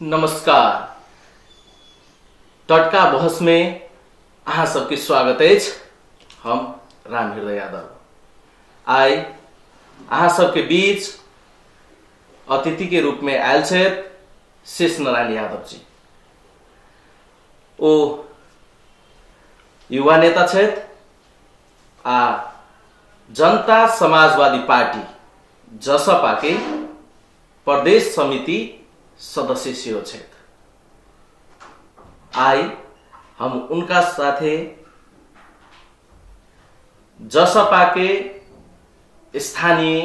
नमस्कार। टटका बहस में अहाँ सबके स्वागत अछि। हम राम हृदय यादव आइ अहाँ सबके बीच अतिथि के रूप में आयल छथि शेष नारायण यादव जी। ओ युवा नेता छथि आ जनता समाजवादी पार्टी जसपा के प्रदेश समिति सदस्य सेहो छथि। आइ हम उनका साथे जसपा के स्थानीय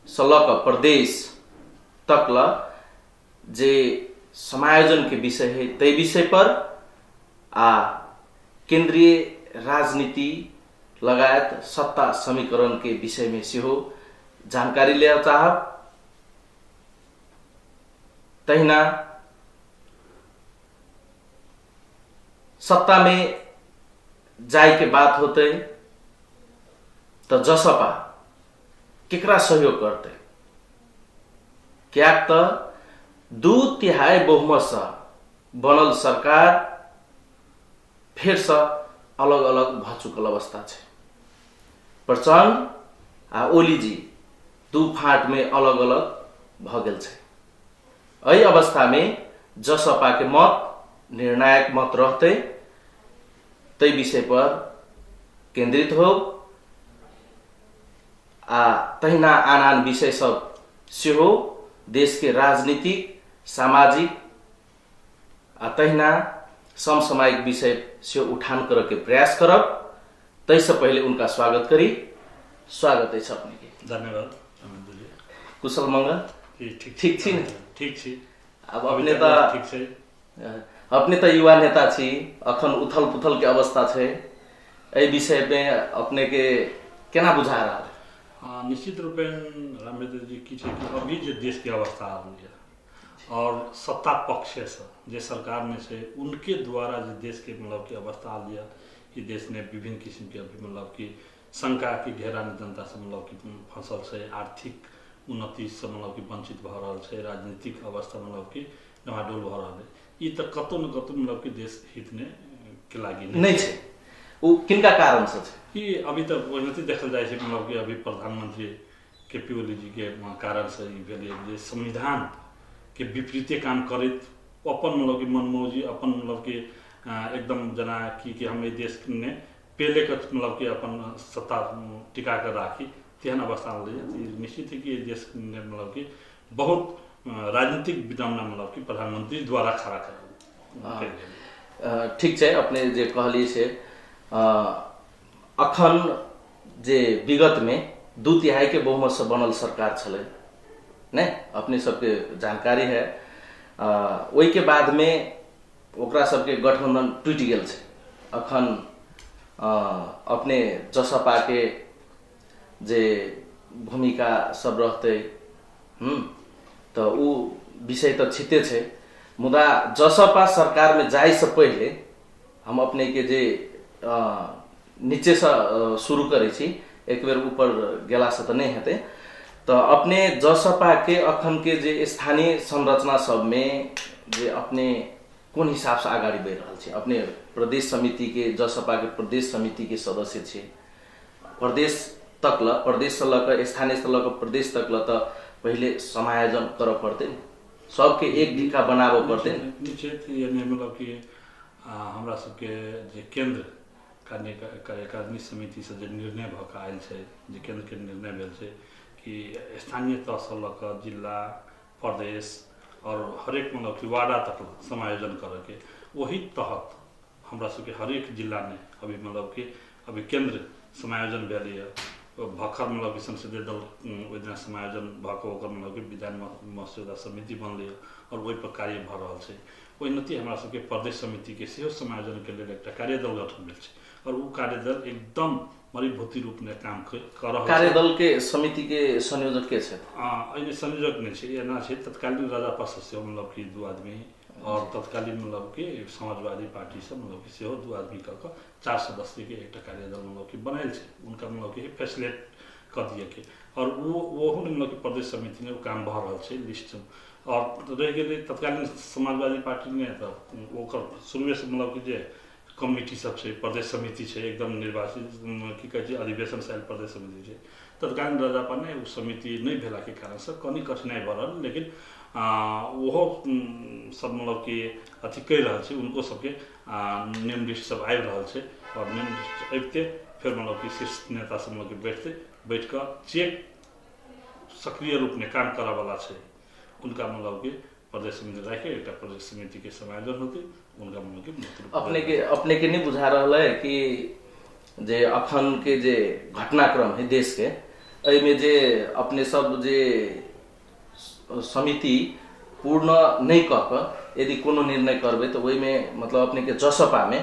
से लऽ कऽ प्रदेश तक ल जे समायोजन के विषय है ताहि विषय पर आ केंद्रीय राजनीति लगायत सत्ता समीकरण के विषय में सेहो जानकारी ले चाहब। तहिना सत्ता में जाय के बात होते तो जसपा केकरा सहयोग करते, कियाक त 2/3 बहुमत से बनल सरकार फेर से अलग अलग भ चुकल अवस्था छै। प्रचंड आ ओली जी दू फाट में अलग अलग भ गेल छै। एहि अवस्था में जसपा के मत निर्णायक मत रहते तै विषय पर केंद्रित हो आ तहिना आन आन विषय सब सेहो देश के राजनीतिक, सामाजिक आ तहिना समसामयिक विषय से उठान करे के प्रयास करब। ताहिसँ पहिले उनका स्वागत करी। स्वागत अछि अपने के। धन्यवाद। कुशल मंगल? ठीक ठीक छी ने? ठीक छी। आब अपने तऽ ठीक छै। अपने तऽ युवा नेता छी, अखन उथल पुथल के अवस्था छै, एहि विषय में अपने के केना बुझा रहल है? निश्चित रूपेण रामेंद्र जी की छै कि अभी जे देश के अवस्था आबि है और सत्ता पक्ष से जे सरकार में से उनके द्वारा जे देश के मतलब कि अवस्था आयल यऽ कि देश में विभिन्न किस्म के अभी मतलब कि शंका के घेरा में जनता से मतलब कि फंसल छै, आर्थिक उन्नति से मतलब कि वंचित भऽ रहल छै, राजनीतिक अवस्था मतलब कि डमाडोल भऽ रहल है। ई तऽ कतौ न कतौ मतलब कि देश हित ने के लागि नहि छै। ओ किनका कारण से छै? ई अभी तऽ ओनाहिते देखल जाइ छै मतलब कि अभी प्रधानमंत्री के पी ओली जी के कारण से ई भेलै जे संविधान के विपरीते काम करैत अपन मतलब कि मनमौजी अपन मतलब कि एकदम जना कि हम एहि देश में पेले के मतलब कि अपन सत्ता टिका के राखी तेहन अवस्था रहलै। निश्चित है कि देश ने मतलब कि बहुत राजनीतिक विडम्बना मतलब कि प्रधानमंत्री द्वारा खड़ा करल। ठीक छै। अपने जे कहलियै से अखन जे विगत में 2/3 के बहुमत से बनल सरकार छलै ने, अपने सबके जानकारी है। ओहि के बाद में ओकरा सबके गठबंधन टूटि गेल छै। अखन अपने जसपा के जे भूमिका सब रहते तऽ ओ विषय तऽ छिते छै, मुदा जसपा सरकार में जाय से पहिले हम अपने के जे नीचे से शुरू करै छी, एक बेर ऊपर गेला से तऽ नहि हेतै। तऽ अपने जसपा के अखन के जे स्थानीय संरचना सब में जे अपने कोन हिसाब से अगाडि बढ़ि रहल छी? अपने प्रदेश समिति के, जसपा के प्रदेश समिति के सदस्य छी, प्रदेश तक ल, प्रदेश से लऽ कऽ स्थानीय से लऽ कऽ प्रदेश तक ल तऽ पहिले समायोजन करऽ पड़तै ने, सबके एक ढिक्का बनाबऽ पड़तै ने। निश्चित यानी मतलब कि हमरा सबके जे केंद्र कार्यकारिणी समिति से जे निर्णय भऽ कऽ आयल छै, जे केंद्र के निर्णय भेल छै कि स्थानीय तह से लऽ कऽ जिला, प्रदेश और हरेक मतलब कि वार्डा तक समायोजन करऽके, ओही तहत हमरा सबके हरेक जिला में अभी मतलब कि अभी केंद्र समायोजन भेल यऽ। भखर मतलब कि संसदीय दल ओहि दिना समायोजन भऽ कऽ ओकर मतलब कि विधान मसौदा समिति बनलै यऽ और ओहि पर कार्य भऽ रहल छै। ओहिनाते हमरा सबके प्रदेश समिति के सेहो समायोजन के लेल एकटा कार्यदल गठन भेल छै और ओ कार्यदल एकदम मरीभूति रूप में काम कऽ रहल छै। कार्यदल के समिति के संयोजक के छथि? एहिमे संयोजक नहि छै, एना छै तत्कालीन राजापा से सेहो मतलब कि 2 आदमी और तत्कालीन मतलब कि समाजवादी पार्टी से मतलब कि सेहो 2 आदमी कऽ कऽ 4 सदस्य के एकटा कार्यदल मतलब कि बनायल छै। उनका मतलब कि फैसिलेट कऽ दिएके। और ओहो मतलब कि प्रदेश समिति में काम भऽ रहल छै लिस्ट। और रहि गेलै तत्कालीन समाजवादी पार्टी ने, तऽ ओकर शुरुएसँ मतलब कि जे कमिटी सब छै, प्रदेश समिति छै, एकदम निर्वाचित की कहै छै अधिवेशन से आयल प्रदेश समिति छै। तत्कालीन राजपा ने ओ समिति नहि भेलाके कारणसँ कनि कठिनाइ भऽ रहल, लेकिन ओहो सब मतलब कि अथी कहि रहल छै, उनको सबके नेम लिस्ट सब आबि रहल छै। और नेम लिस्ट अबिते फेर मतलब कि शीर्ष नेता सब मतलब कि बैठतै, बैठ कऽ जे सक्रिय रूपमे काम करऽवला छै उनका मतलब कि प्रदेश समिति राखि एकटा प्रदेश समिति के समायोजन होतै, उनका मतलब कि अपने के नहीं बुझा रहल है कि जे अखन के जे घटनाक्रम है देश के, एहिमे जे अपने सब जे समिति पूर्ण नहीं कऽ कऽ यदि कोनो निर्णय करबै तऽ ओहिमे मतलब अपने के जसपा में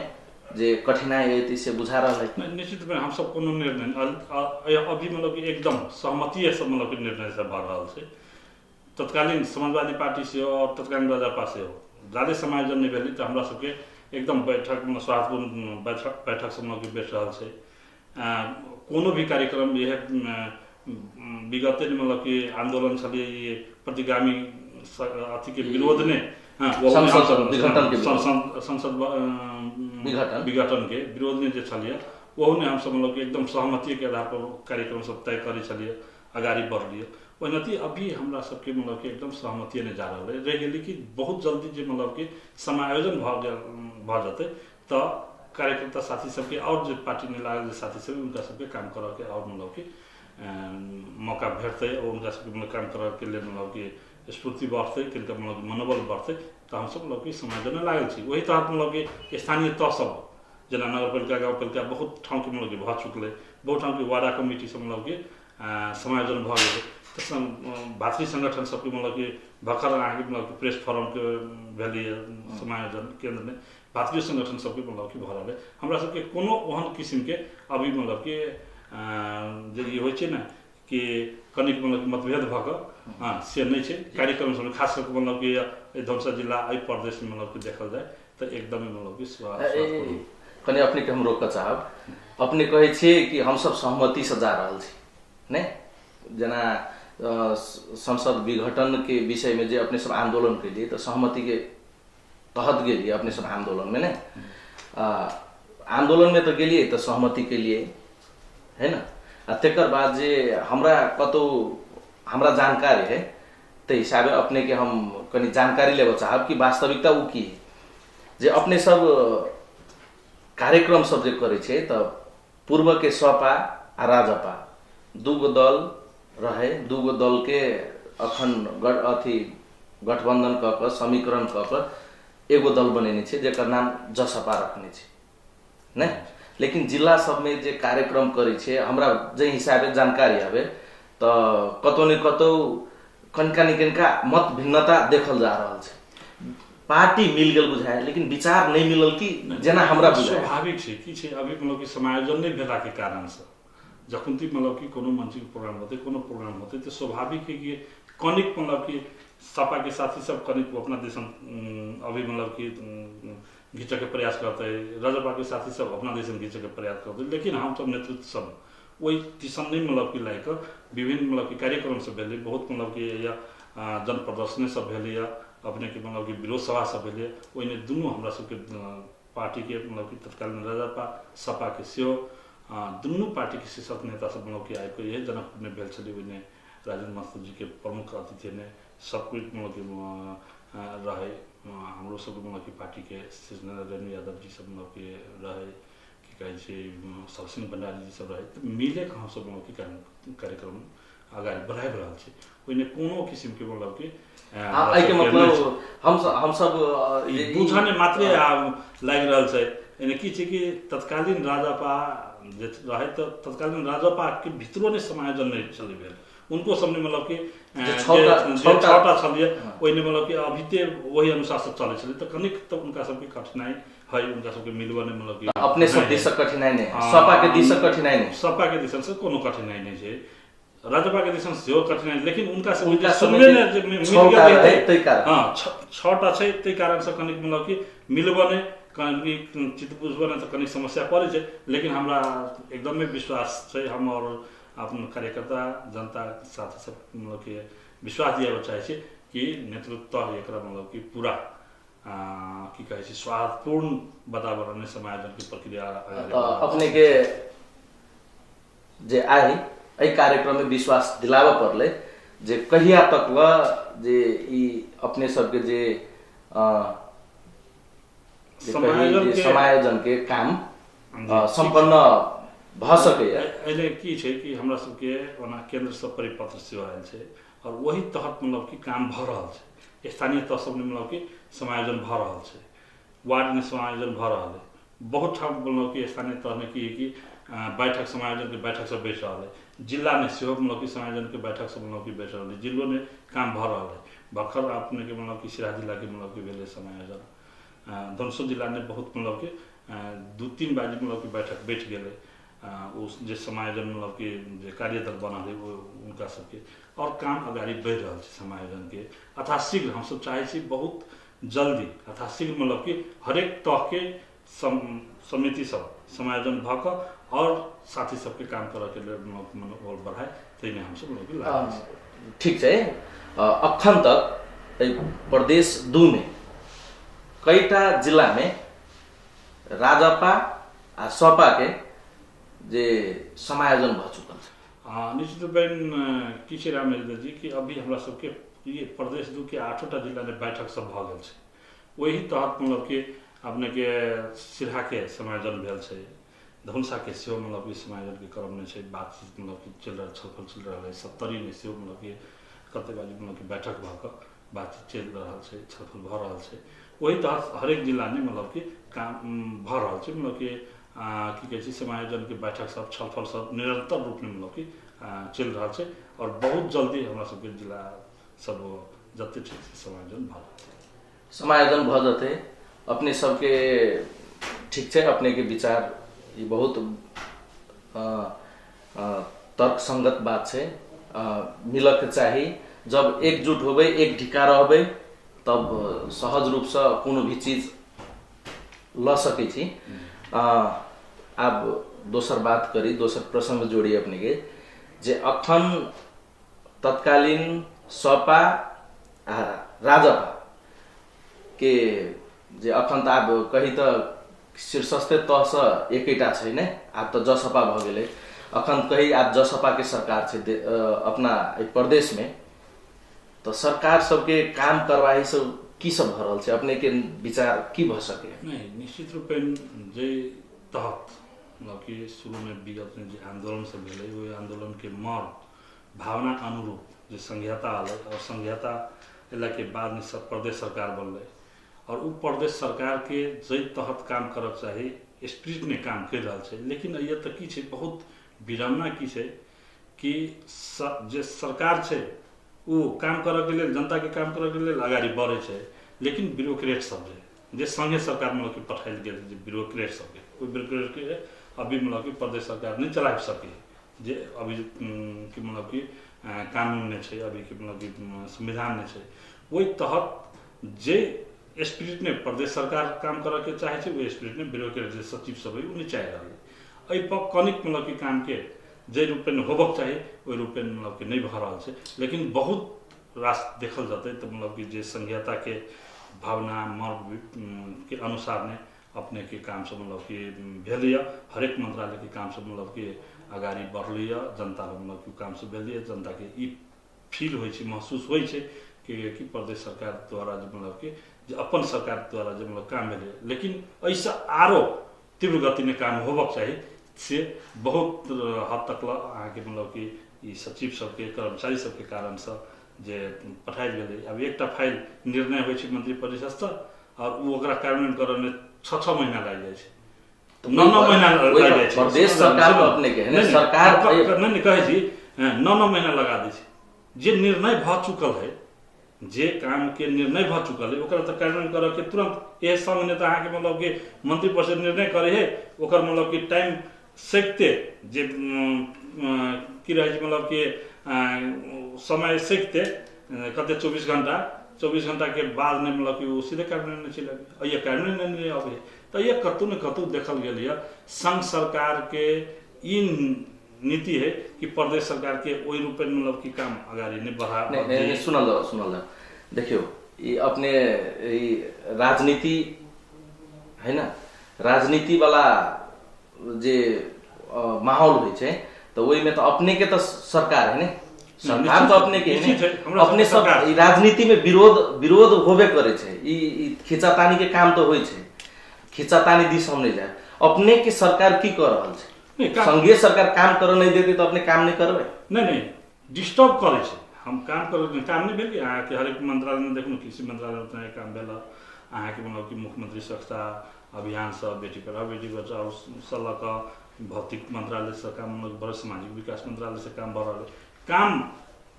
जे कठिनाई अयतै से बुझा रहल है? निश्चित रूपमे हमसब कोनो निर्णय अभी मतलब कि एकदम सहमतिए से मतलब कि निर्णय सब भऽ रहल छै। तत्कालीन समाजवादी पार्टी सेहो और तत्कालीन राजपा सेहो जादे समायोजन नहि भेलै, तऽ हमरा सबके एकदम बैठक मतलब सौहार्दपूर्ण बैठक सब मतलब कि बैठ रहल छै। कोनो भी कार्यक्रम इएह विगत मतलब कि आंदोलन छलै प्रतिगामी अथी के विरोध ने, संसद विघटन के विरोध ने जे छलियै ओहो ने हमसब मतलब कि एकदम सहमतिके आधार पर कार्यक्रम सब तय करै छलियै, अगाडि बढ़लियै। ओनाहिते अभी हमरा सबके मतलब कि एकदम सहमतिए नहि जा रहल है। रहि गेलै कि बहुत जल्दी जे मतलब कि समायोजन भऽ गेल भऽ जेतै तऽ कार्यकर्ता साथी सबके और जे पार्टीमे लागल जे साथी सब उनका सबके काम करऽके और मतलब कि मौका भेटतै और उनका सबके मतलब काम करऽके लेल मतलब कि स्फूर्ति बढ़तै, तिनका मतलब मनोबल बढ़तै। तऽ हमसब मतलब कि समायोजनमे लागल छी। ओहि तहत मतलब कि स्थानीय तह सब जेना नगरपालिका गाउँपालिका बहुत ठाउँके मतलब कि भऽ चुकलै, बहुत ठाउँके वाडा कमिटी सब मतलब कि समायोजन भऽ गेलै। तऽ भातृ संगठन सबके मतलब कि भर्खर अहाँके मतलब कि प्रेस फोरमके भेलैए समायोजन केन्द्रमे, भातृ संगठन सबके मतलब कि भऽ रहलै। हमरा सबके कोनो ओहन किसिमके अभी मतलब कि जे ई होइ छै ने कि कनिक मतलब कि मतभेद भऽ कऽ हँ से नहि छै कार्यक्रम सब, खास कऽ मतलब कि एहि धनुषा जिला एहि प्रदेशमे मतलब कि देखल जाय तऽ एकदमै मतलब कि कनि अपनेके हम रोकऽ चाहब। अपने कहै छियै कि हमसब सहमतिसँ जा रहल छी नहि, जेना संसद विघटनके विषयमे जे अपने सब आन्दोलन केलियै तऽ सहमतिके तहत गेलियै अपने सब आन्दोलनमे ने, आन्दोलनमे तऽ गेलियै तऽ सहमति केलियै है न। आ तकर बाद जे हमरा कतौ हमरा जानकारी है ताहि हिसाबे अपनेके हम कनि जानकारी लेबऽ चाहब कि वास्तविकता ओ की है। जे अपने सब कार्यक्रम सब जे करै छै तऽ पूर्वके सपा आ राजपा दूगो दल रहे, दूगो दलके अखन अथी गठबन्धन कऽ कऽ समीकरण कऽ कऽ एगो दल बनेने छै जकर नाम जसपा रखने छै ने। लेकिन जिला सबमे जे कार्यक्रम करै छै हमरा जाहि हिसाबे जानकारी हवे तऽ कतौ ने कतौ कनिका ने कनिका मत भिन्नता देखल जा रहल छै। पार्टी मिल गेल बुझाय लेकिन विचार नहीं मिलल कि जेना हमरा बुझाय। स्वाभाविक छै की छै अभी मतलब कि समायोजन नहीं भेलाके कारणसँ जखन मतलब कि कोनो मंचके प्रोग्राम होतै कोनो प्रोग्राम होतै तऽ स्वाभाविक है कि कनिक मतलब कि सपा के साथी सब कनिक अपना दिसन अभी मतलब कि घीचऽके प्रयास करतै, राजपा के साथी सब अपना दिसन घीचऽके प्रयास करतै, लेकिन हमसब नेतृत्व सब ओहि दिसन नहीं मतलब कि लए कऽ विभिन्न मतलब कि कार्यक्रम सब भेलै, बहुत मतलब कि या जन प्रदर्शने सब भेलैया, अपने के मतलब कि विरोध सभा सब भेलै, ओहिमे दुनू हमरा सबके पार्टीके मतलब कि तत्कालीन राजपा सपा के सेहो दुनू पार्टीके शीर्षक नेता सब मतलब कि आबिकऽ इएह जनकपुरमे भेल छलै। ओहिमे राजेन्द्र महतो जीके प्रमुख अतिथि ने सब कुछ मतलब कि रहै, हमरो सबके मतलब कि पार्टीके शीर्ष नेता रेणु यादव जी सब मतलब कि रहै, की कहै छै सब सिंह भण्डारी जी सब रहै, तऽ मिले कऽ हमसब मतलब कि कार्यक्रम अगाडि बढ़ाबि रहल छी। ओहिमे कोनो किसिमके मतलब कि एहिके मतलब हमसब बुझने मात्रे लागि रहल छै। एने की छै कि तत्कालीन राजपा जे रहै तऽ तत्कालीन राजपाके भितरो नहि समायोजन नहि छलै भेल, उनको सबने मतलब कि छओटा छलियै ओहिमे मतलब कि अभिते ओहि अनुसार सब चलै छलै, तऽ कनिक तऽ उनका सबके कठिनाइ है, उनका सबके मिलबऽ नहि मतलब कि अपने सब दिससँ कठिनाइ नहि, सपाके दिससँ कठिनाइ नहि, सपाके दिससँ कोनो कठिनाइ नहि छै, राजपाके दिसन सेहो कठिनाइ, लेकिन उनका सबके सुनबे नहि जे मिल गेल, हँ छओटा छै ताहि कारणसँ कनिक मतलब कि मिलबऽ नहि कनिक चित्त बुझबऽ नहि तऽ कनिक समस्या पड़ै छै। लेकिन हमरा एकदमै विश्वास छै, हम आओर अपन कार्यकर्ता जनता साथ सब मतलब कि विश्वास दियाबऽ चाहै छी कि नेतृत्व एकरा मतलब कि पूरा की कहै छै स्वादपूर्ण वातावरण समायोजनके प्रक्रिया। अपने के जे आइ एहि कार्यक्रम में विश्वास दिलाबऽ पड़लै जे कहिया तक ल जे ई अपने सबके जे समायोजन के काम सम्पन्न भऽ सकैया। एहिले की छै कि हमरा सबके ओना केन्द्रसँ परिपत्र सेहो आयल छै और वही तहत मतलब कि काम भऽ रहल छै। स्थानीय तह सबमे मतलब कि समायोजन भऽ रहल छै, वार्डमे समायोजन भऽ रहल है। बहुत ठाम मतलब कि स्थानीय तहमे की है कि बैठक समायोजनके बैठक सब बैठ रहल है। जिलामे सेहो मतलब कि समायोजनके बैठक सब मतलब कि बैठ रहल है, जिलोमे काम भऽ रहल है। भर्खर अपनेके मतलब कि सिराहा जिलाके मतलब कि भेलै समायोजन, धनुषो जिलामे बहुत मतलब कि 2-3 बाजी मतलब कि बैठक बैठ गेलै। ओ जे समायोजन मतलब कि जे कार्यदल बनल है वो उनका सबके और काम अगाडि बढ़ि रहल छै समायोजनके। अथा शीघ्र हमसब चाहै छी बहुत जल्दी अथा शीघ्र मतलब कि हरेक तहके समिति सब समायोजन भऽ कऽ और साथी सबके काम करऽके लेल मनोबल बढ़ाए ताहिमे हमसब मतलब कि लागल छी। ठीक छै। अखन तक एहि प्रदेश 2 में कईटा जिलामे राजपा आ सपा के जे समायोजन भऽ चुकल छै। निश्चित रूपेण की छै रामेन्द्र जी कि अभी हमरा सबके ये प्रदेश 2 के 8टा जिलामे बैठक सब भऽ गेल छै। ओही तहत मतलब कि अपनेके सिरहाके समायोजन भेल छै, धनुषाके सेहो मतलब कि समायोजनके क्रममे छै, बातचीत मतलब कि चलि रहल, छलफल चलि रहल है। सप्तरीमे सेहो मतलब कि कतेक बाजी मतलब कि बैठक भऽ कऽ बातचीत चलि रहल छै, छलफल भऽ रहल छै। ओही तहत हरेक जिलामे मतलब कि काम भऽ रहल छै। मतलब कि की कहै छै समायोजनके बैठक सब छलफल सब निरंतर रूपमे मतलब कि चलि रहल छै और बहुत जल्दी हमरा सबके जिला सब जते छै समायोजन भऽ जेतै, समायोजन भऽ जेतै। अपने सबके ठीक छै, अपनेके विचार ई बहुत तर्कसंगत बात छै। मिलके चाही, जब एकजुट होबै, एक ढिका रहबै तब सहज रूपसँ कोनो भी चीज लऽ सकै छी। आब दोसर बात करी, दोसर प्रसंग जोड़ी अपने के जे अखन तत्कालीन सपा आ राजपा के जे अखन तऽ आब कही तऽ शीर्षस्थे तहसँ एकेटा छै ने, आब तऽ जसपा भऽ गेलै। अखन कही आब जसपाके सरकार छै अपना एहि प्रदेशमे, तऽ सरकार सबके काम करवाही सब की सब भऽ रहल छै, अपने के विचार की भऽ सके? नहीं, निश्चित रूपेण जे तहत मतलब कि शुरूमे विगतमे जे आंदोलन सब भेलै ओहि आंदोलनके मर भावना अनुरूप जे संहिता अलै और संहिता अयलाके बादमे सब प्रदेश सरकार बनलै और उ प्रदेश सरकारके जाहि तहत काम करऽ चाही स्पिरिटमे काम करि रहल छै। लेकिन एहिया तऽ की छै, बहुत विडम्बना की छै कि जे सरकार छै ओ काम करऽके लेल, जनताके काम करऽके लेल अगाडि बढ़ै छै, लेकिन ब्यूरोक्रेट सब जे सङ्घे सरकार मतलब कि पठायल गेल जे ब्यूरोक्रेट सबके, ओहि ब्यूरोक्रेटके अभी मतलब कि प्रदेश सरकार नहि चलाबि सकै जे अभी कि मतलब कि कानून नहि छै, अभी कि मतलब कि संविधान नहि छै। ओहि तहत जे स्पिरिटमे प्रदेश सरकार काम करऽके चाहै छै ओहि स्पिरिटमे ब्यूरोक्रेट जे सचिव सब है ओ नहि चाहि रहल है। एहिपर कनिक मतलब कि कामके जे रूपेण होबक चाही ओहि रूपेण मतलब कि नहि भऽ रहल छै। लेकिन बहुत रास देखल जेतै तऽ मतलब कि जे संहिताके भावना मर्म के अनुसार ने अपनेके काम सब मतलब कि भेलैए, हरेक मंत्रालयके काम सब मतलब कि अगाडि बढ़लैए, जनता मतलब कि काम सब भेलैए। जनताके ई फील होइ छै, महसूस होइ छै कि प्रदेश सरकार द्वारा जे मतलब कि जे अपन सरकार द्वारा जे मतलब काम भेलै। लेकिन एहिसँ आरो तीव्र गतिमे काम होबक चाही से बहुत हद तक अहाँके मतलब कि ई सचिव सबके कर्मचारी सबके कारणसँ जे पठायल गेलै। आब एकटा फाइल निर्णय होइ छै मंत्री परिषदसँ और ओ ओकरा कार्यान्वयन करऽमे 6-6 महीना लागि जाइ छै, 9-9 महीना लागि जाइ छै। प्रदेश सरकार अपने के है सरकार नहि कहै छी 9-9 महीना लगा दै छै। जे निर्णय भऽ चुकल है, जे काम के निर्णय भऽ चुकल है ओकरा तऽ कार्यान्वयन करऽ के तुरंत एह संघ ने तऽ अहाँके मतलब कि मंत्री परिषद निर्णय करे है, ओकर मतलब कि टाइम सकते जे की रहै छै मतलब कि समय सकते कते 24 घंटा, 24 घंटा के बाद ने मतलब कि ओ सीधे कार्यान्वयन नहि चलि अबै, ये कार्यान्वयन नहि अबै। तऽ ये कतहु ने कतहु देखल गेल यऽ संघ सरकार के ई नीति है कि प्रदेश सरकार के ओहि रूपे मतलब कि काम अगाडि नहि बढ़ा। नहीं, सुनल जाओ, सुनल जाओ। देखियो ई अपने ई राजनीति है ना, राजनीति वाला जे माहौल होइ छै तो ओहि में तो अपने के तो सरकार है ने, सरकार तो अपने के है ने, अपने सब राजनीति में विरोध विरोध होबे करे छै। ई खिंचातानी के काम तो होइ छै, खिंचातानी दिस हम नहीं जाए। अपने के सरकार की कर रहल छै? संघीय सरकार काम करे नहीं देते तो अपने काम नहीं करबे? नहीं नहीं, डिस्टर्ब करे छै। हम काम कर काम नहीं भेल कि अहाँके हरेक मंत्रालय में देखू, कृषि मंत्रालय में काम भेल अहाँके मतलब कि मुख्यमंत्री स्वच्छता अभियान सब, बेटी पढ़ाओ बेटी बचाओ से लऽ कऽ भौतिक मंत्रालय से काम भऽ, सामाजिक विकास मंत्रालय से काम भऽ रहल, काम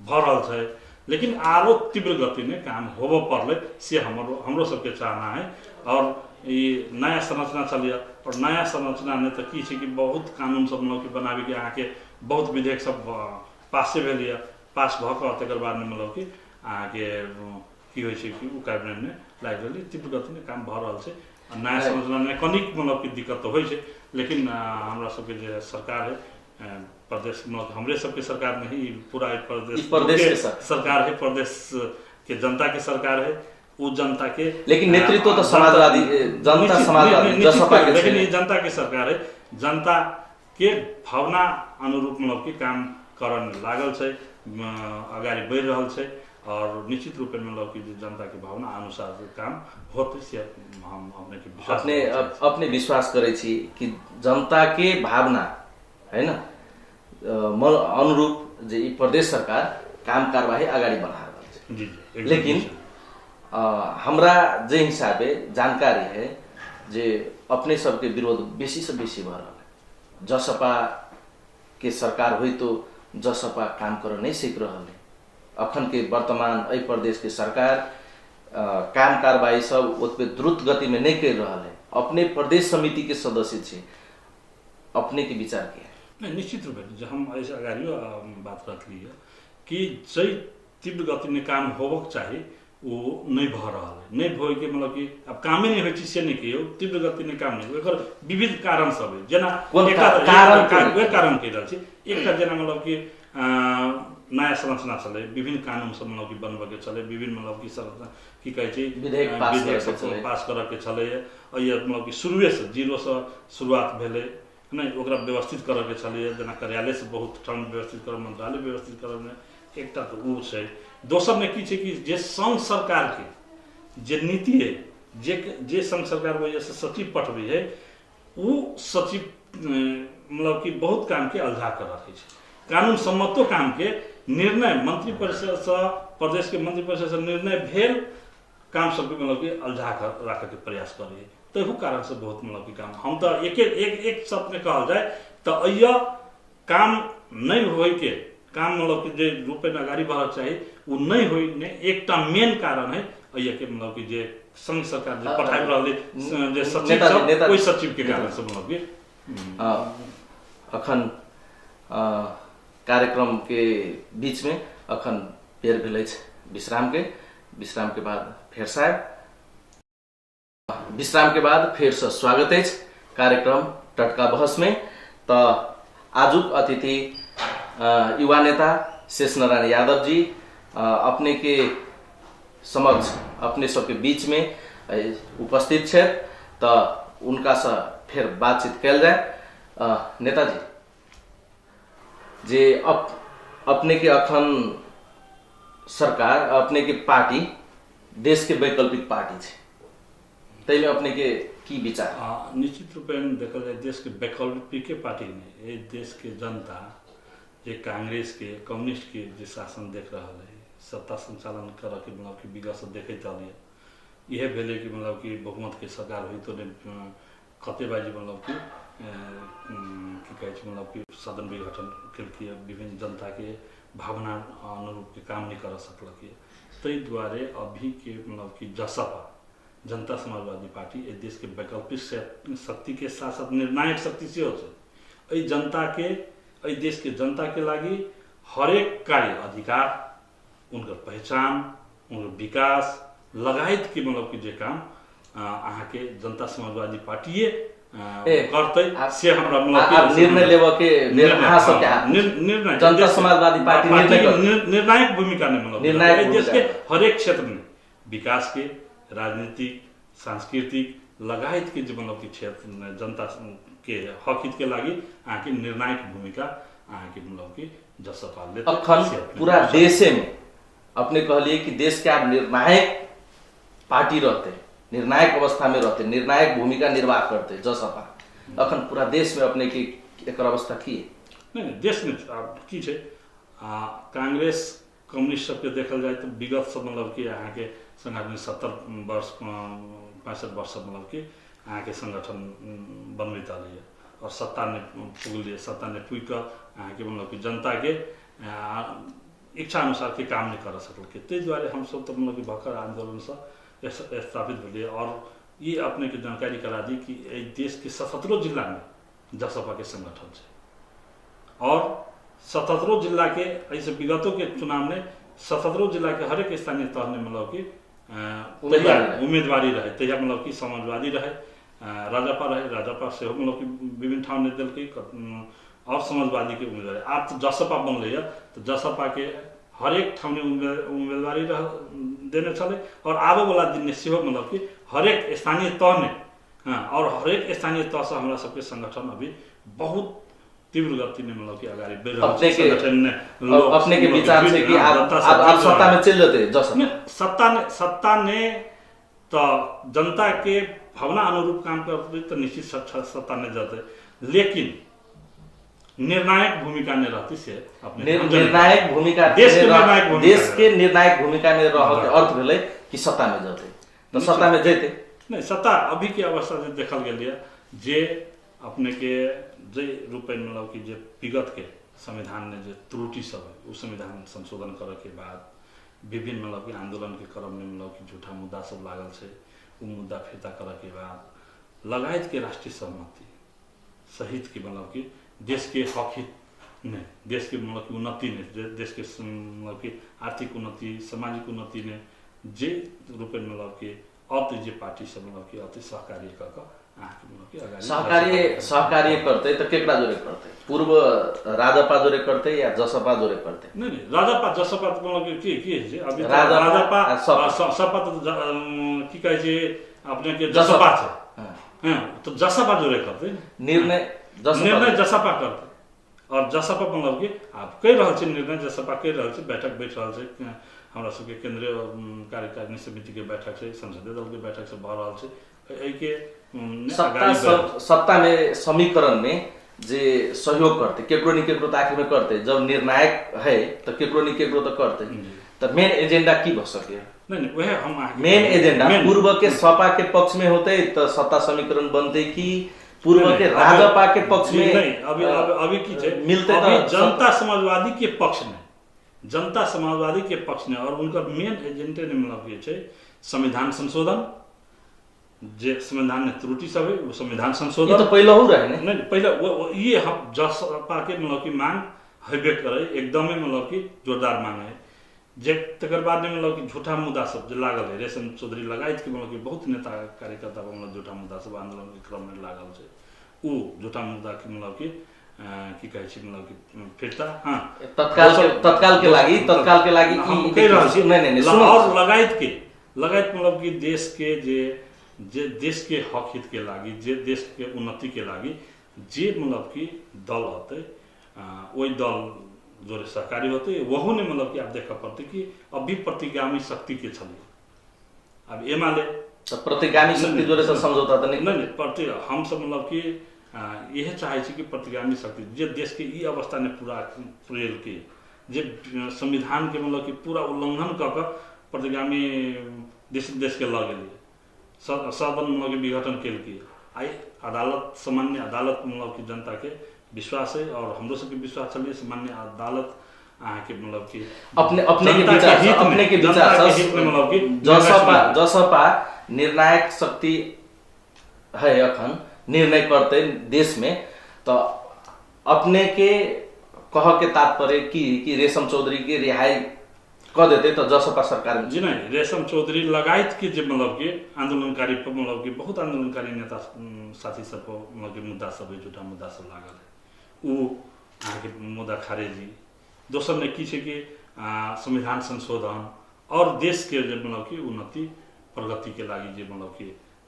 भऽ रहल छै, लेकिन आरो तीव्र गतिमे काम होबऽ पड़लै से हमरो सबके चाहना है। और ई नया संरचना चलिए और नया संरचना में तो की छै कि बहुत कानून सब मतलब कि बनाबैके अहाँके बहुत विधेयक सब पासे भेल यऽ, पास भऽ कऽ तकर बादमे मतलब कि अहाँके की होइ छै कि ओ कैबिनेटमे लागि रहल, तीव्र गतिमे काम भऽ रहल छै। नया संरचनामे कनिक मतलब कि दिक्कत तऽ होइ छै, लेकिन हमरा सबके जे सरकार है प्रदेश मतलब हमरे सबके सरकार नहीं, पूरा प्रदेश के सरकार है, प्रदेश के जनता के सरकार है, वो जनता के, लेकिन नेतृत्व तो समाजवादी जनता समाजवादी जसपा के, लेकिन ये जनता के सरकार है, जनता के भावना अनुरूप मतलब कि काम करन लागल छै, अगाडि बढ़ि रहल छै और निश्चित रूप में मतलब कि जनता के भावना अनुसार काम होते से हम अपने के विश्वास अपने अपने विश्वास करै छी कि जनता के भावना है ना अनुरूप जे ई प्रदेश सरकार काम कारवाही अगाडि बढ़ा रहल छै। जी जी, लेकिन हमरा जे हिसाबे जानकारी है जे अपने सबके विरोध बेसी से बेसी भऽ रहल है। जसपा के सरकार होइ तो जसपा काम कर नहीं सीख रहल है। अखन के वर्तमान एहि प्रदेश के सरकार काम कारवाही सब ओतबे द्रुत गति में नहीं कर रहल है। अपने प्रदेश समिति के सदस्य छी, अपने के विचार के है? नहीं, निश्चित रूप में हम ऐसे अगाडि बात रखली है कि जै तीव्र गति में काम होबक चाही वो नहीं भऽ रहल है। नहीं होइके मतलब कि अब कामे नहीं होइ छै से नहीं कहियौ, तीव्र गति में काम नहीं, एकर विविध कारण सब है। जेना कारण कहि रहल छी, एकटा जेना मतलब कि नया संरचना छलै, विभिन्न कानून सब मतलब कि बनबऽके छलै, विभिन्न मतलब कि संरचना की कहै छै विधेयक सब पास करऽके छलै, मतलब कि शुरुएसँ जीरोसँ शुरुआत भेलै नहि, ओकरा व्यवस्थित करऽके छलै, जेना कार्यालयसँ बहुत ठाम व्यवस्थित करऽ, मंत्रालय व्यवस्थित करऽमे एकटा तऽ ओ छै। दोसरमे की छै कि जे संघ सरकारके जे नीति है, जे संघ सरकार वजहसँ सचिव पठबै है, ओ सचिव मतलब कि बहुत कामके अलझा कऽ रखै छै। कानून सम्मतो कामके निर्णय मंत्रिपरिषदसँ, प्रदेशके मंत्रिपरिषदसँ निर्णय भेल काम सबके मतलब कि अलझा कऽ राखऽके प्रयास करै है। तहु कारणसँ बहुत मतलब कि काम हम तऽ एक एक एक शब्दमे कहल जाय तऽ अय्य काम नहि होइके काम मतलब कि जे रूपेमे अगाडि बढ़क चाही ओ नहि होइ ने एकटा मेन कारण है अय्यके मतलब कि जे संघ सरकार जे पठाबि रहल जे सचिव सब, ओहि सचिवके कारणसँ मतलब कि अखन कार्यक्रम के बीच में अखन बेर भेल अछि विश्राम के, विश्राम के बाद फेर साहब विश्राम के बाद फेर से स्वागत अछि कार्यक्रम टटका बहस में। तो आजुक अतिथि युवा नेता शेष नारायण यादव जी अपने के समक्ष अपने सबके बीच में उपस्थित छथि, तो उनका से फिर बातचीत कयल जाय। नेताजी जे अपने के अखन सरकार अपने के पार्टी देश के वैकल्पिक पार्टी छै, ताहिमे अपने के की विचार? निश्चित रूपेण देखल जाय देश के वैकल्पिक पार्टी नहीं, ये देश के जनता जे कांग्रेस के कम्युनिस्ट के जे शासन देख रहल है, सत्ता संचालन करऽ के मतलब कि विगत से देखैत रहलियै, इएह भेलै कि मतलब कि बहुमत के सरकार होइतो नहि कते बाजी मतलब कि की कहै छै मतलब कि सदन विघटन केलकै, विभिन्न जनताके भावना अनुरूपके काम नहि करऽ सकलकै। ताहि दुआरे अभीके मतलब कि जसपा जनता समाजवादी पार्टी एहि देशके वैकल्पिक शक्तिके साथ साथ निर्णायक शक्ति सेहो छै। एहि जनताके, एहि देशके जनताके लागि हरेक कार्य अधिकार, उनकर पहचान, उनकर विकास लगायतके मतलब कि जे काम अहाँके जनता समाजवादी पार्टिए करतै से हमरा मतलब निर्णय लेबऽ के अहाँ सबके हाथ निर्णय जनता समाजवादी पार्टी निर्णायक भूमिका नहि मतलब निर्णायक देश के हरेक क्षेत्र में विकास के, राजनीतिक, सांस्कृतिक लगायत के जे मतलब कि क्षेत्र में जनता के हक हित के लागि अहाँके निर्णायक भूमिका अहाँके मतलब कि जसपा ले। अखन पूरा देशे में अपने कहलिए कि देश के आब निर्णायक पार्टी रहते, निर्णायक अवस्था में रहते, निर्णायक भूमिका निर्वाह करते जसपा। अखन पूरा देश में अपने के एकर अवस्था की है? नहीं देश में आब की छै, कांग्रेस कम्युनिस्ट सबके देखल जाए तो विगत सब मतलब कि अहाँके संगठन 70 वर्ष 65 वर्ष मतलब कि अहाँके संगठन बनबैत आलैए और सत्ता ने पुगलिए, सत्ता ने पुगि कऽ अहाँके मतलब कि जनताके इच्छा अनुसार के काम नहीं कर सकलकै। ताहि दुआरे हमसब तऽ मतलब कि भर्खर आन्दोलनसँ स्थापित भेलियै। और ये अपने के जानकारी करा दी कि एहि देश के 77 जिला में जसपा के संगठन छै और 77 जिला के ऐसे विगतों के चुनाव में 77 जिला के हरेक स्थानीय तह में मतलब कि उम्मीदवारी रहे, तहिया मतलब कि समाजवादी रहे, राजपा रहे, राजपा सेहो मतलब कि विभिन्न ठाम ने देलकै और समाजवादी के उम्मीदवारी। आब तऽ जसपा बनलैए तऽ जसपा के हरेक ठाम उम्मीदवारी रह देने छलै और आबऽवला दिनमे सेहो मतलब कि हरेक स्थानीय तहमे, हाँ, और हरेक स्थानीय तहसँ हमरा सबके संगठन अभी बहुत तीव्र गति में मतलब कि अगाडि बढ़ि रहल छै। संगठन अपने के विचार छै कि आब सत्ता में चलि जेतै जसपा? सत्ता ने तऽ जनता के भावना अनुरूप काम करतै तऽ निश्चित सत्ता में जेतै, लेकिन निर्णायक भूमिका नहीं रहती से अपने निर्णायक भूमिका देश के निर्णायक भूमिका, देश के निर्णायक भूमिका में रह के अर्थ भेलै कि सत्ता में जेतै, तऽ सत्ता में जेतै नहीं। सत्ता अभी के अवस्था जे देखल गेल जे अपने के जे रूपे मतलब कि जे विगत के संविधान ने जे त्रुटि सब है उ संविधान संशोधन करे के बाद विभिन्न मतलब कि आंदोलन के क्रम में मतलब कि झूठा मुद्दा सब लागल छै, उ मुद्दा फिर्ता करे के बाद लगायत के राष्ट्रीय सहमति सहित के मतलब कि देश के हक हित ने, देश के मतलब कि उन्नति ने, देश के मतलब कि आर्थिक उन्नति, सामाजिक उन्नति ने जे रूपे मतलब कि अति जे पार्टी सब मतलब कि अति सहकार्य कऽ कऽ सहकार्य करतै तऽ केकरा जोरे करतै? पूर्व राजपा जोरे करतै या जसपा जोरे करतै? नहीं नहीं, राजपा जसपा मतलब कि की छै अभी राजपा सपा तऽ की कहै छै अपने के जसपा छै, हां, तऽ जसपा जोरे करतै निर्णय, निर्णय जसपा करतै और जसपा मतलब कि आब कहि रहल छै निर्णय जसपा कहि रहल छै, बैठक बैठ रहल छै, हमरा सबके केंद्रीय कार्यकारिणी समिति के बैठक छै, संसदीय दल के बैठक सब भऽ रहल छै। एहिके सत्ता में समीकरण में जे सहयोग करते केकरो न केकरो तऽ आखिर में करते, जब निर्णायक है तऽ केकरो न केकरो तऽ करते, तऽ मेन एजेंडा की भऽ सके? नहीं वह हम मेन एजेंडा पूर्व के सपा के पक्ष में होते तऽ सत्ता समीकरण बनते कि पूर्व के राजपा के पक्ष में? नहीं, अभी अभी की छै मिलते अभी जनता समाजवादी के पक्ष में, जनता समाजवादी के पक्ष में और उनकर मेन एजेंडे मतलब छै संविधान संशोधन, जे संविधान में त्रुटि सब है वो संविधान संशोधन तो पहले हो रहे ने? नहीं पहले वो ये हम जसपा के मतलब कि मांग हेबे करे, एकदमे मतलब कि जोरदार मांग है जे। तकर बाद में मतलब कि झूठा मुद्दा सब जे लागल है, रेशम चौधरी लगायत के मतलब कि बहुत नेता कार्यकर्ता मतलब झूठा मुद्दा सब आंदोलन के क्रम में लागल छै, उ झूठा मुद्दा के मतलब कि की कहै छै मतलब कि फिरता, हाँ, तत्काल के लागि, तत्काल के लागि हम कहि रहल छी। नहीं नहीं सुनो, और लगायत मतलब कि देश के जे देश के हक हित के लागि, जे देश के उन्नति के लागि जे मतलब कि दल होते वही दल जोरे सहकारी होते, वहू ने मतलब कि आप देख पड़ते कि अभी प्रतिगामी शक्ति के छलै। अब एमाले तो प्रतिगामी शक्ति जोरे से समझौता तो नहीं, नहीं प्रति हम सब मतलब कि यह चाहे छी कि प्रतिगामी शक्ति जे देश के ई अवस्था ने पूरा पुरेलकै, जे संविधान के मतलब कि पूरा उल्लंघन कऽ कऽ प्रतिगामी देश देश के लऽ गेलै, सदन मतलब कि विघटन केलकै। आइ अदालत, सामान्य अदालत मतलब कि जनता के विश्वास है और हमरो सबके विश्वास छलै सामान्य अदालत अहाँके मतलब कि अपने अपने के विचार, अपने के विचार मतलब कि जसपा निर्णायक शक्ति है अखन निर्णय करते देश में, तो अपने के कह के तात्पर्य की कि रेशम चौधरी के रिहाई कऽ देतै तऽ जसपा सरकार जी नहीं, रेशम चौधरी लगायत के जे मतलब कि आंदोलनकारी मतलब कि बहुत आंदोलनकारी नेता साथी सब मतलब कि मुद्दा सब है, झूठा मुद्दा सब लागल है, उ अहाँके मुद्दा खारेजी। दोसर ने की छै कि संविधान संशोधन और देश के जे मतलब कि उन्नति प्रगति के लागि जे मतलब कि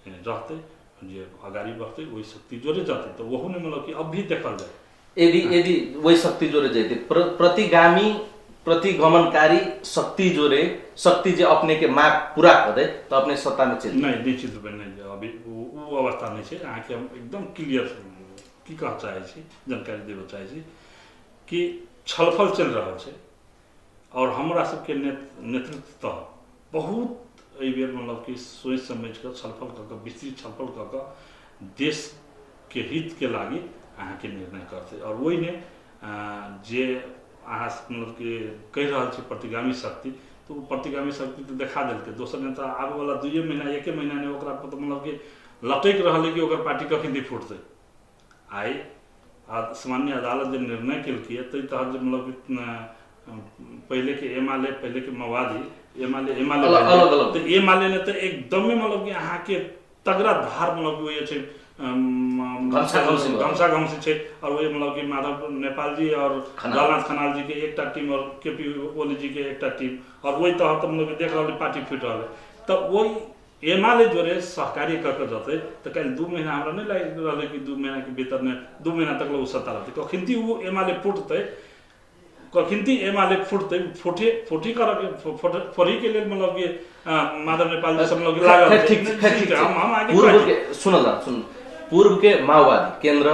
रहतै, जे अगाडि बढ़तै, ओहि शक्ति जोड़े जतै, तऽ ओहू ने मतलब कि अब भी देखल जाए। यदि यदि वही शक्ति जोड़े जैते, प्रतिगामी प्रतिगमनकारी शक्ति जोड़े शक्ति जे अपने के माग पूरा कर दे तो अपने सत्ता में चलि नहीं, निश्चित रूपे नहीं, अभी वो अवस्था नहीं छै। अहाँके हम एकदम क्लियर की कह चाहै छी, जानकारी देबऽ चाहै छी कि छलफल चलि रहल छै और हमरा सबके नेतृत्व तऽ बहुत एहि बेर मतलब कि सोचि समझि कऽ छलफल कऽ कऽ विस्तृत छलफल कऽ कऽ देश के हित के लागि अहाँके निर्णय करतै। और ओहिमे जे अहाँ मतलब कि कहि रहल छी प्रतिगामी शक्ति, तऽ ओ प्रतिगामी शक्ति तऽ देखा देलकै। दोसर नेता आबैवला 2 महीना 1 महीना नहि ओकरा पर तऽ मतलब कि लटकि रहल है कि ओकर पार्टी कखन फुटतै। आइ सामान्य अदालत जे निर्णय केलकै ताहि तहत जे मतलब कि पहिले के एमाले, पहिले के माओवादी, एमाले एमाले तऽ एमाले ने तऽ एकदमे मतलब कि अहाँके तगड़ा धार मतलब कि छै, घमसा घमसी छै। और वही मतलब कि माधव नेपाल जी और झलनाथ खनाल जी के एकटा टीम और के पी ओली जी के एकटा टीम, और वही तहत मतलब देख रहल पार्टी फुटि रहल है। तऽ वही एमाले जोड़े सहकार्य कऽ के जतै तऽ काल्हि 2 महीना हमरा नहि लागि रहल है कि 2 महीना के भीतर ने 2 महीना तक ओ सत्ता रहतै। कखिनती ओ एमाले फुटतै, कखिनती एमाले फुटतै, फुटे फुटी करके फोड़ी के लेल मतलब कि माधव नेपाल जी सब मतलब लागल। ठीक, हम आगे पूर्व के सुनल सुन, पूर्व के माओवादी केंद्र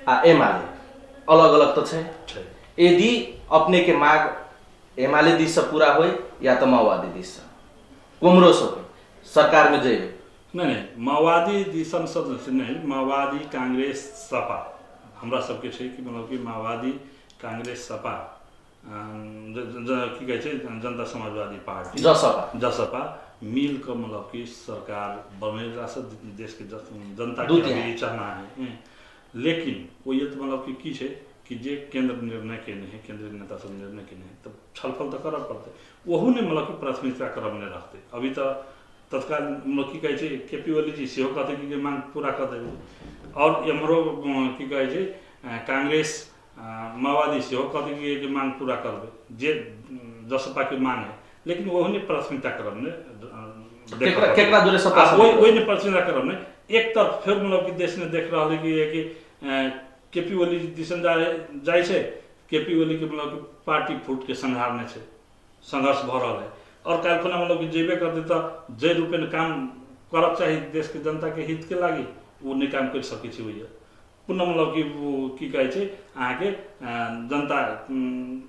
आ एमाले अलग अलग तऽ छै। यदि अपने के माग एमाले दिस से पूरा होय या तऽ माओवादी दिस से कोमरो से होय सरकार में जेबै? नहीं नहीं, माओवादी दिसन से नहीं, माओवादी कांग्रेस सपा हमरा सबके छै कि मतलब कि माओवादी कांग्रेस सपा की कहै छै जनता समाजवादी पार्टी जसपा जसपा मिल कऽ मतलब कि सरकार बनेला से देश के जनता के अभी चाहना है। लेकिन वो ये मतलब कि की छै कि जे केंद्र निर्णय केने है, केंद्रीय नेता सब निर्णय केने है, तऽ छलफल तऽ करऽ पड़तै। ओहू ने मतलब कि प्राथमिकता क्रम नहि रहतै। अभी तऽ तत्काल मतलब की कहै छै के पी ओली जी सेहो कहतै कि मांग पूरा कऽ देबै, और एम्हरो की कहै छै कांग्रेस माओवादी सेहो कहतै कि मांग पूरा करबै जे जसपा के मांग है। लेकिन ओहू ने प्राथमिकता क्रम ने ओहि ने प्राथमिकता क्रम ने एक तरफ फेर मतलब कि देश ने देख रहल है कि के पी ओली दिसन जाइ छै, के पी ओली के मतलब कि पार्टी फूट के संघारने छै, संघर्ष भऽ रहल है। और काल्हि खुना मतलब कि जेबे करतै तऽ जे रूपेण काम करक चाही देश के जनता के हित के लागि ओ नहि काम करि सकै छै। ओहि पुनः मतलब कि ओ की कहै छै अहाँके जनता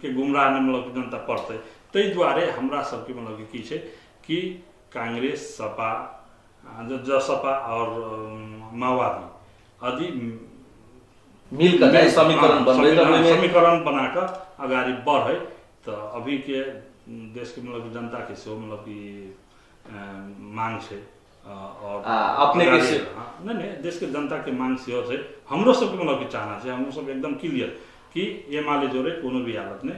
के गुमराह नहि मतलब कि जनता पड़तै। ताहि दुआरे हमरा सबके मतलब कि की छै कि कांग्रेस सपा जसपा और माओवादी आदि मिलकर समीकरण बनबै, समीकरण बना कऽ अगाडि बढ़ै तऽ अभी के देश के मतलब जनता के सेहो मतलब कि मांग छै और अपने के नहीं नहीं देश के जनता के मांग सेहो छै। हमरो सबके मतलब कि चाहना छै, हमरो सब एकदम क्लियर कि एमाले जोड़े कोनो भी हालत में।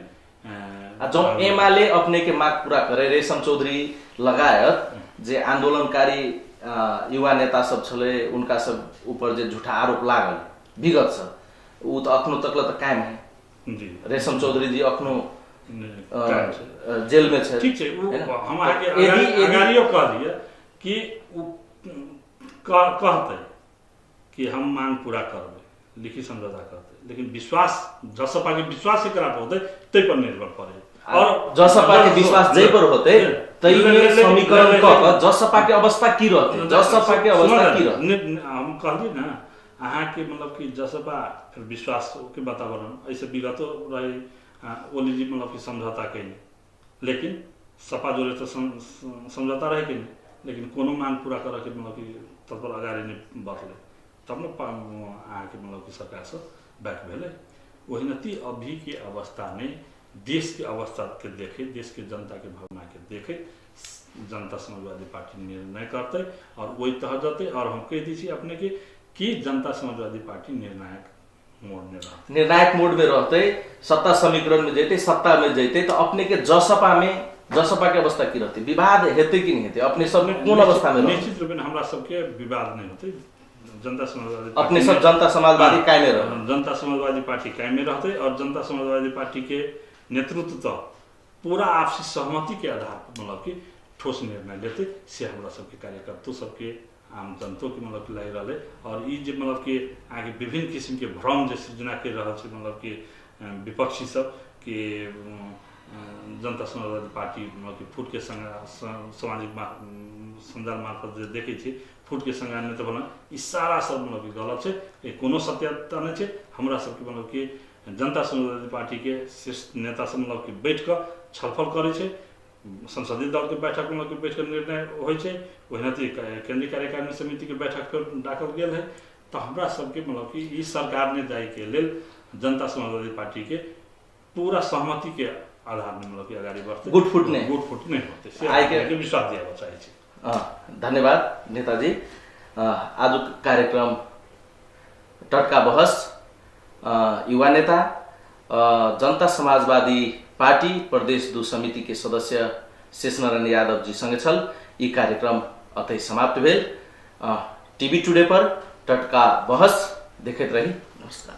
आ जब एमाले अपने के माग पूरा करे, रेशम चौधरी लगायत जे आंदोलनकारी युवा नेता सब छलै उनका सब ऊपर जे झूठा आरोप लागल विगत से उ तऽ अखनो तक तऽ कायम है जी। रेशम चौधरी जी अखनो जेल में छै। ठीक छै, हम अहाँके अगाड़ियो कहलियै कि उ कहतै कि हम मांग पूरा करबै, लिखित समझौता करतै, लेकिन विश्वास जसपा के विश्वास एकरा पर होतै तै पर निर्भर पड़े। और जसपा के विश्वास जै पर होतै तै में समीकरण क क जसपा के अवस्था की रहतै, जसपा के अवस्था की रहतै। हम कहलियै ना अहाँके मतलब कि जसपा फिर विश्वास के वातावरण ऐसे विगतो रहे ओली जी मतलब कि समझौता कैने, लेकिन सपा जोड़े तऽ समझौता रहे कि नहीं, लेकिन कोनो मांग पूरा करऽ के मतलब कि तत्पर अगाडि नहि बढ़लै, तब ने अहाँके मतलब कि सरकार से बैक भेलै। ओहिनाती अभी के अवस्था में देश के अवस्था के देखे, देश के जनता के भावना के देखे जनता समाजवादी पार्टी निर्णय करतै और वही तहत जतै। और हम कहि दै छी अपने के कि जनता समाजवादी पार्टी निर्णायक मोड में रहतै, निर्णायक मोड में रहतै, सत्ता समीकरण में जैते, सत्ता में जैते। तो अपने के जसपा में जसपा के अवस्था की रहतै? विवाद हेतै कि नहि हेतै? अपने सब कोन अवस्था में रहतै? निश्चित रूपेण हमरा सबके विवाद नहि होतै। जनता समाजवादी अपने सब जनता समाजवादी कायमे रहतै। जनता समाजवादी पार्टी कायमे रहतै और जनता समाजवादी पार्टी के नेतृत्व तऽ पूरा आपसी सहमति के आधार पर मतलब कि ठोस निर्णय लेतै, से हमरा सबके कार्यकर्तो सबके आम जनतो के मतलब कि लागि रहलै। और ई जे मतलब कि अहाँके विभिन्न किसिमके भ्रम जे सृजना करि रहल छै मतलब कि विपक्षी सब कि जनता समाजवादी पार्टी मतलब कि फुटके सामाजिक सञ्जाल मार्फत जे देखै छी फुटके संग नेता बना, ई सारा सब मतलब कि गलत छै, ई कोनो सत्यता नहि छै। हमरा सबके मतलब कि जनता समाजवादी पार्टीके शीर्ष नेता सब मतलब कि बैठ कऽ छलफल करै छै, संसदीय दलके बैठक मतलब कि बैठ कऽ निर्णय होइ छै, ओहिनाते केन्द्रीय कार्यकारिणी समितिके बैठक डाकल गेल है। तऽ हमरा सबके मतलब कि ई सरकार ने जाइके लेल जनता समाजवादी पार्टीके पूरा सहमतिके आधारमे मतलब कि अगाडि बढ्तै, गुटफुट नहि, गुटफुट नहि होतै, से आइके विश्वास दियाबऽ चाहै छी। धन्यवाद नेताजी। आजुक कार्यक्रम टटका बहस युवा नेता जनता समाजवादी पार्टी प्रदेश 2 समिति के सदस्य शेषनारायण यादव जी संगे छल। ई कार्यक्रम अतै समाप्त भेल। टीवी टुडे पर टटका बहस देखैत रही। नमस्कार।